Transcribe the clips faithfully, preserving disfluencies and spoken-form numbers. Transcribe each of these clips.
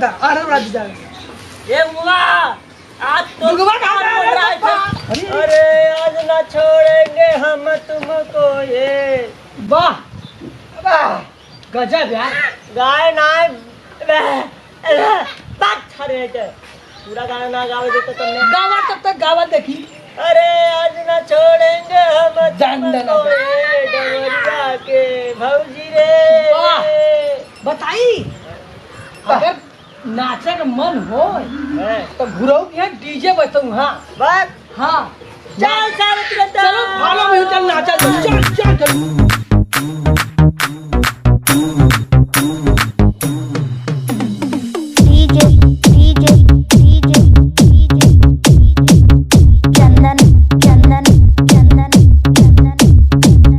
अरे राजू जा। ए मुआ, आज तो दुगवा कहाँ जा रहा है, पप्पा? अरे, अरे, आज ना छोड़ेंगे हम तुमको, ये। वाह, वाह, गजब यार। गाए ना, बे, बे, बात छा रहे थे। पूरा गाना ना गावे देते तुमने। गावा तब तक गावा देखी। अरे, आज ना छोड़ेंगे हम जान तुमको, देना। ए डमरिया के भौजी रे। वाह, बताई, वाह। अगर नाचे के मन हो, हैं। तो घुरऊ के यहाँ डीजे बजतऊ, हाँ। बस। हाँ। चल, चल, चल, चल। चलो, follow me, चल, नाचा, चल, चल, चल, चल। डीजे, डीजे, डीजे, डीजे, चंदन, चंदन, चंदन, चंदन, चंदन।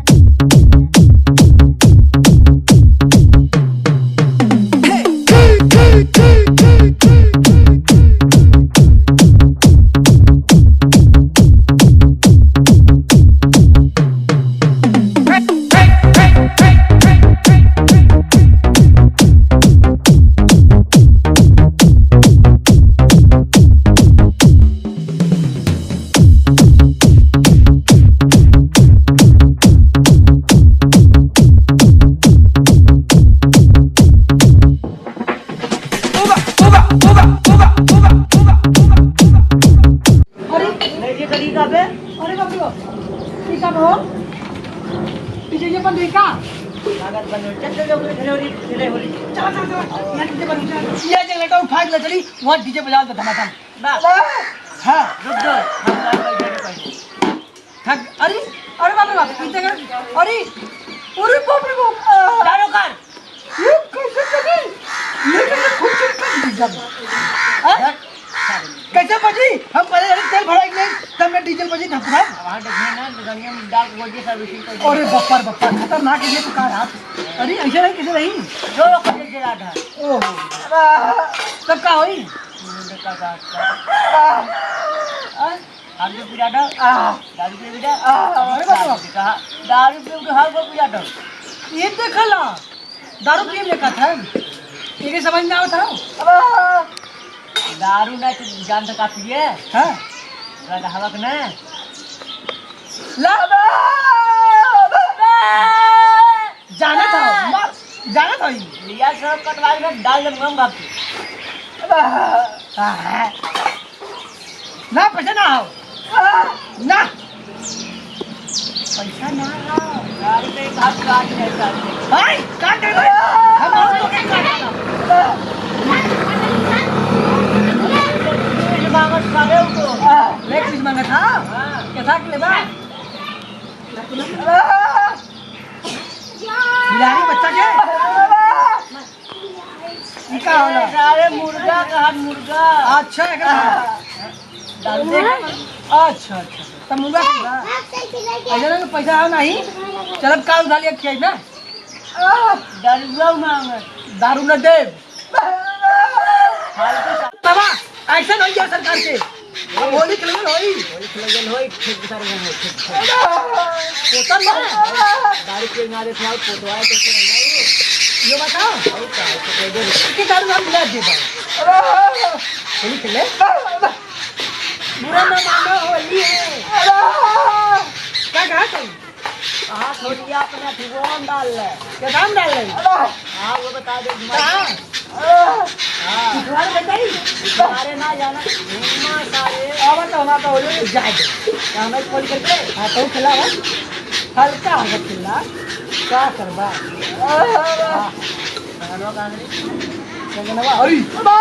अरे, नहीं, ये करी का बे? अरे बाप रे बाप। ये का हो? पीछे ये बंद है का? लागत बंद हो। चल, चल, चल, खेले होली, खेले होली। चला, चला, चला। यहाँ डीजे बंद हो, चला। ये जे लटा उठा के ले चली, वहाँ डीजे बजा दे धमाका। बा। हाँ। रुक जाओ, हम लोग बैठे थे पहले। थक, अरे, अरे बाप रे बाप, पीछे कर, अरे, अरे बाप रे बाप, आ। चारों कार। ये कैसे चली? ये कैसे खुद चली कर दी जब? हाँ? कैसे बजी? हम पहले अरे तेल भराई नहीं, तब मैं डीजल बजी धपरा। वहाँ देखिए ना, दुकानिया में डाल के बोलिए servicing कर दे। अरे बप्पा रे बप्पा, खतरनाक है ये तो कार हाथ। अरे ऐसे नहीं, कैसे नहीं? जो लोग कैसे चला था। ओहो। तब का होई? मुंडे का बात कर। हाँ? दारू पी जाता? आह। दारू पी जाता? आह, अरे बाप रे। कहा, दारू पी के हाल को पी जाता? ये देखला, दारू पी में का था? ये समझ में आवत है? आह। दारू ना तू जान से का पिए? हाँ। गधा हवक ना। ला। जाना था, मार, जाना था ही। लिया सब कटवा के डाल दे मुंह में बाप के। ना, पैसा ना हो। ना। पैसा ना हो। गाड़ी पे भाग, गाड़ी नहीं जाती। भाई, काट दे भाई। हम और तो क्या काटना? ये मांगत खा रहे हो तो। लेग पीस मांगत था? हाँ। कैसा के लेबा? बिलारी बच्चा के? ई का होला? अरे मुर्गा कहा, मुर्गा। अच्छा, एकरा। डाल दे। अच्छा, अच्छा। त मुर्गा के बा? ऐसे ना पैसा हो नहीं। चलब का उधार लिया खियाई ना? दारुआ मांगे। दारू न देब। फालतू का। बाबा, action होई गया सरकार के। अब होली खेलल होई। होली खेलल होई, खेत के सारे में होई, खेत के सारे। पोतल ना। दारू पिए ना देत हौ, पोतवाए तो के रंगा ये। ये बताओ। और का, तो कह दे। कि दारू हम ना दे पाए। होली खेले? बुरा ना मानो, होली है। क्या कहा तुम? हाँ, छोटिया अपना ठिगोन डाल ले। क्या काम डाल ले? हाँ, वो बता दे, घुमा कहाँ? दे। हाँ। पिछवाड़े बताई? पिछवाड़े ना जाना, घूमा सारे। आवा तो हमारा तो हो जाए। जाए दे। तो हमें खोल करके? हाँ, तो खिला हो। हल्का हल्का खिला। क्या करबा? हाँ। कंगनवा कहाँ गई? कंगनवा, अरे! बा!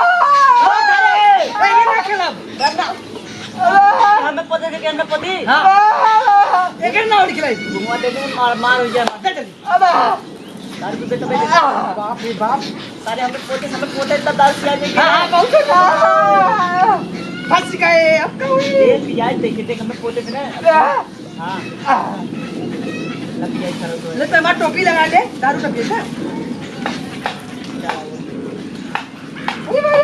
ओ, अरे! ए, ये ना खेलब। डरना। हमें पोते थे कि हमें पोती? हाँ। एक ना उड़ी खिलाई। घुमा दे दे, मार, मार हो जाए। दे दे। अबा। दारू पी बेटा, बेटा। बाप रे बाप। सारे हमें पोते, हमें पोते तब दारू पिया जाएगी। हाँ, हाँ, बहुत अच्छा। फंस गए, अब क्या हुई? देख, पिया, देख, देख, हमें पोते थे ना। हाँ। हाँ। तब पिया करो तो। ले, तो हमारा टोपी लगा ले, दारू का पीता। अरे भाई।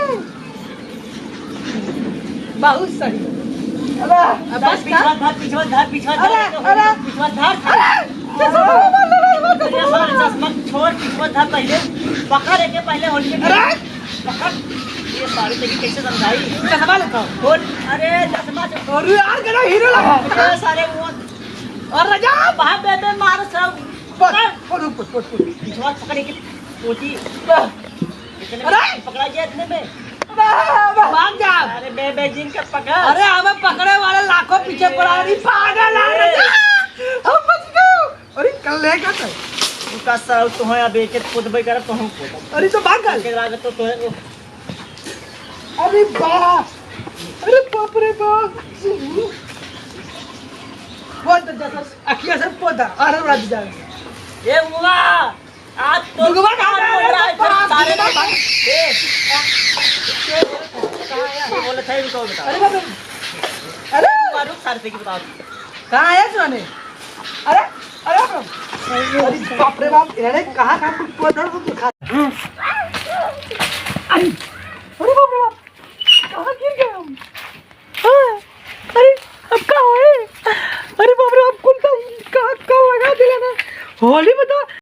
बहुत सही। अरे, अब बस पिछवा का? धर, पिछवा धर, पिछवा धर, अरे, अरे। पिछवा धर। अरे, चश्मा, अरे, चश्मा। चश्मा छोड़, पिछवा धर पहले। पकड़ एके पहले होलिये के। अरे। पकड़। अरे, तेरी कैसे समझाई? चश्मा लेता हूँ। बोल। अरे, चश्मा से अरे यार, गधा हीरो लगा। अरे, सारे वो और राजा। बाप बेबे मार सब। बोल, बोल, बोल, बोल, बोल। पिछवा पकड़े के पोती। वाह। इतने अरे! में पकड़ा गया इतने में। वाह, वाह। भाग जा। अरे, बेबे जिन का पकड़। अरे, हमें पकड़े वाले लाखों पीछे पड़ा है। अरे, पागल है, अरे। राजा। हम बच गए। अरे, कल लेगा तो। तू का साल तो है, अब एक एक खुद भाई कर, तो हम खुद। अरे, तो भाग गए। के लागे तो, तो है वो। अरे बा, अरे बाप रे बाप। बहुत जबरदस्त, अखिया से पौधा, अरे राज जाए। ए हुआ, आज तो दुगवा कहाँ कान है? बोल रहा है, फिर सारे ना भाग। ए, कहाँ है? बोले थे इनको बता। अरे बाप रे। अरे। रुक, सारे से की बता। कहाँ है सुनाने? अरे, अरे बाप रे। अरे बाप रे बाप, अरे कहाँ, कहाँ कुछ पौधा को दिखा। अरे, अरे बाप रे बाप, कहाँ गिर गए हम? हाँ, अरे, अब का होए? अरे बाप रे, अब कौन सा, कहाँ, कहाँ लगा दिला ना? होली में तो